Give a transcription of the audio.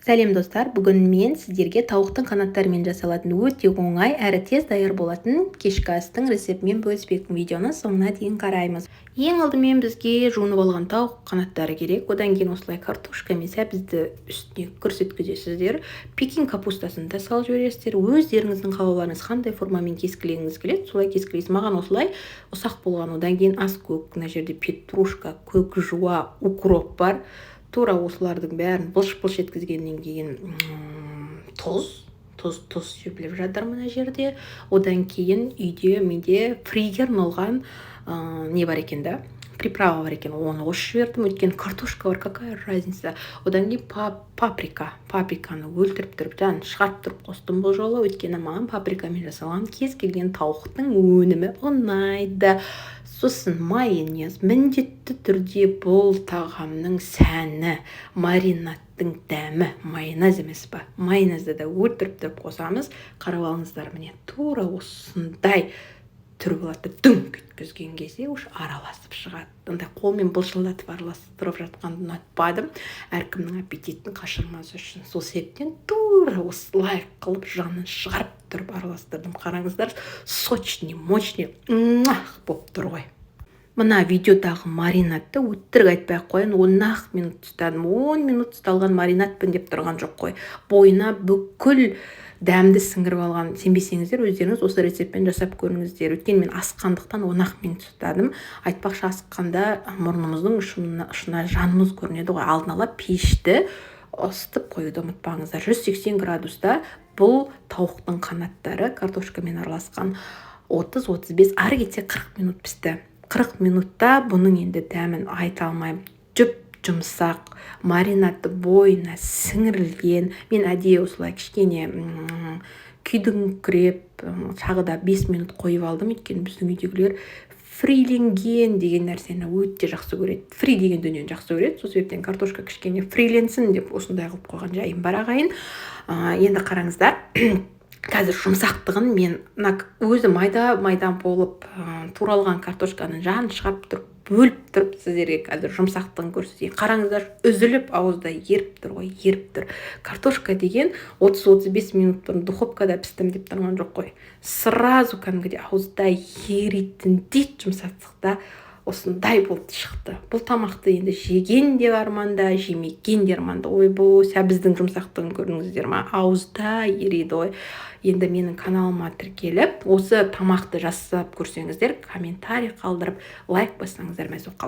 Сәлем, достар! Бүгін мен сіздерге тауықтың қанаттарымен жасалатын, өте оңай әрі тез даяр болатын кешкі астың рецептімен бөліспекпін. Видеоны соңына дейін қараймыз. Ең алдымен бізге жуынып алған тауық қанаттары керек. Одан кейін осылай картошка мен сәбізді үстіне күрс еткізесіздер. Пекин капустасын да салып жібересіздер. Өздеріңіздің қалауларыңыз, қандай формамен кескілегіңіз келеді, солай кескілейсіз. Маған осылай ұсақ болған. Одан кейін аскөк, мына жерде петрушка, көк жуа, укроп бар. Тура осылардың бәрін былш-былш еткізгеннен кейін тұз, тұз, тұз себіліп жатыр мына жерде. Одан кейін үйде менде фриге арналған не бар екен да, приправа бар екен, оны қосып жібердім, өйткені картошка бар, какая разница. Одан кейін паприка. Паприканы өлтіріп тұрып, жанын шығарып тұрып қостым бұл жолы, өйткені маған паприкамен жасалған кез келген тауықтың өнімі ұнайды. Сосын майонез міндетті түрде. Бұл тағамның сәні, маринадтың дәмі майонез емес па? Майонезді де өлтіріп тұрып қосамыз. Қарап алыңыздар, міне, тура осындай түрі болады. Дүңк еткізген кезде уже араласып шығады. Андай қолмен былшылдатып араластырып жатқанды ұнатпадым, әркімнің аппетитін қашырмас үшін. Сол себептен тура осылай қылып, жанын шығарып тұрып араластырдым. Қараңыздар, сочный, мощный болып тұр ғой. Мына видеодағы маринадты өтірік айтпай ақ қояйын, 10 ақ минут ұстадым. 10 минут ұсталған маринадпын деп тұрған жоқ қой, бойына бүкіл дәмді сіңіріп алған. Сенбесеңіздер, өздеріңіз осы рецептпен жасап көріңіздер. Өйткені мен асыққандықтан 10 ақ минут ұстадым. Айтпақшы, асыққанда мұрнымыздың ұшына жанымыз көрінеді ғой. Алдын ала пешті ысытып қоюды ұмытпаңыздар, 180 градуста. Бұл тауықтың қанаттары картошкамен араласқан 30-35, ары кетсе 40 минут пісті. 40 минутта бұның енді дәмін айта алмаймын: жұп жұмсақ, маринады бойына сіңірілген. Мен әдейі осылай кішкене күйдіңкіреп, тағы да 5 минут қойып алдым, өйткені біздің үйдегілер фриленген деген нәрсені өте жақсы көреді, фри деген дүниені жақсы көреді. Сол себептен картошка кішкене фриленсін деп осындай қылып қойған жайым бар, ағайын. Енді қараңыздар, қазір жұмсақтығын. Мен мына өзі майда майда болып туралған картошканың жанын шығарып тұрып, бөліп тұрып, сіздерге қазір жұмсақтығын көрсетейін. Қараңыздар, үзіліп, ауызда еріп тұр ғой, еріп тұр. Картошка деген 30-35 минут бұрын духовкада пістім деп тұрған жоқ қой, сразу кәдімгідей ауызда еритіндей жұмсақтықта осындай болып шықты. Бұл тамақты енді жеген де арманда, жемеген де арманда. Ойбой, сәбіздің жұмсақтығын көрдіңіздер ма? Ауызда ериді ғой. Енді менің каналыма тіркеліп, осы тамақты жасап көрсеңіздер, комментарий қалдырып, лайк бассаңыздар, мәз болып.